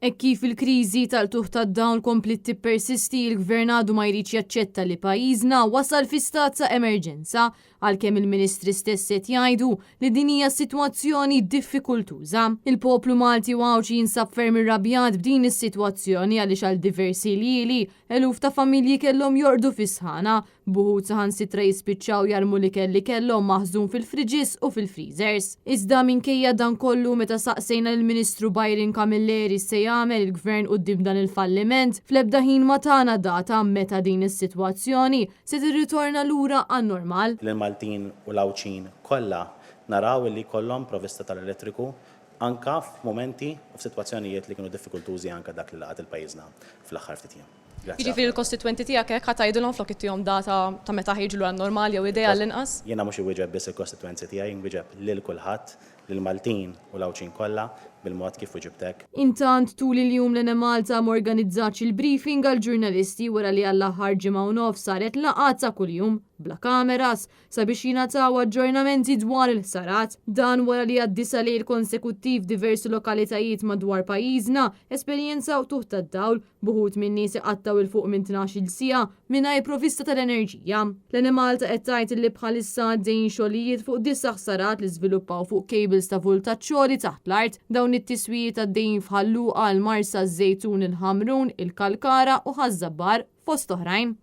Hekk kif il-kriżi tal-qtugħ tad-dawl kompliet tippersisti, il-Gvern għadu ma jridx jaċċetta li pajjiżna wasal fi stat ta' emerġenza, għalkemm il-Ministri stess qed jgħidu li din hija sitwazzjoni diffikultuża. Il-poplu Malti u Għawdxi jinsab ferm irrabjat b'din is-sitwazzjoni għaliex għal diversi ljieli, eluf ta' familji kellhom jorqdu fis-sħana b'uħud saħansitra jispiċċaw jarmu l-ikel li kellhom maħżun fil-fridges u fil-freezers. Iżda minkejja dan kollu meta saqsejna lill-Ministru Byron Camilleri x'se jagħmel il-Gvern quddiem dan il-falliment, fl-ebda ħin ma tana data meta din is-sitwazzjoni se tirritorna lura għan-normal. Lill-Maltin u l-Għawdxin kollha naraw li jkollhom provvista tal-elettriku anke f'mumenti u f'sitwazzjonijiet li kienu diffikultużi anke dak li laqat il-pajjiżna fl-aħħar ftit jiem. Grazzi Jiġifieri ħafna. l-kostitwenti tiegħek hekk ħa tgħidilhom flok ittihom data ta' meta ħa jiġu lura n-normal jew idea għall-inqas? Jiena mhux inwieġeb biss il-kostitwenzi tiegħi, inwieġeb lil kulħadd, lill-Maltin u l-Għawdxin kollha bil-mod kif wiġibtek. Intant, tul il-jum l-Enemalta m'organizzatx il-briefing għall-ġurnalisti wara li għall-aħħar ġimgħa u nofs saret laqgħa ta' kuljum, bla kameras, sabiex jingħataw aġġornamenti dwar il-ħsarat. Dan wara li għad-disa' lejl konsekuttiv diversi lokalitajiet madwar pajjiżna esperjenzaw qtugħ tad-dawl, b'uħud min-nies iqattgħu 'il fuq minn 12-il siegħa mingħajr provvista tal-enerġija. L-Enemalta qed tgħid li bħalissa għaddejjin xogħlijiet fuq disa' ħsarat li żviluppaw fuq cables ta' vultaġġ għoli taħt l-art. Dawn it-tiswijiet għaddejjin f'Ħal Luqa, il-Marsa, iż-Żejtun, il-Ħamrun, il-Kalkara u Ħaż-Żabbar, fost oħrajn.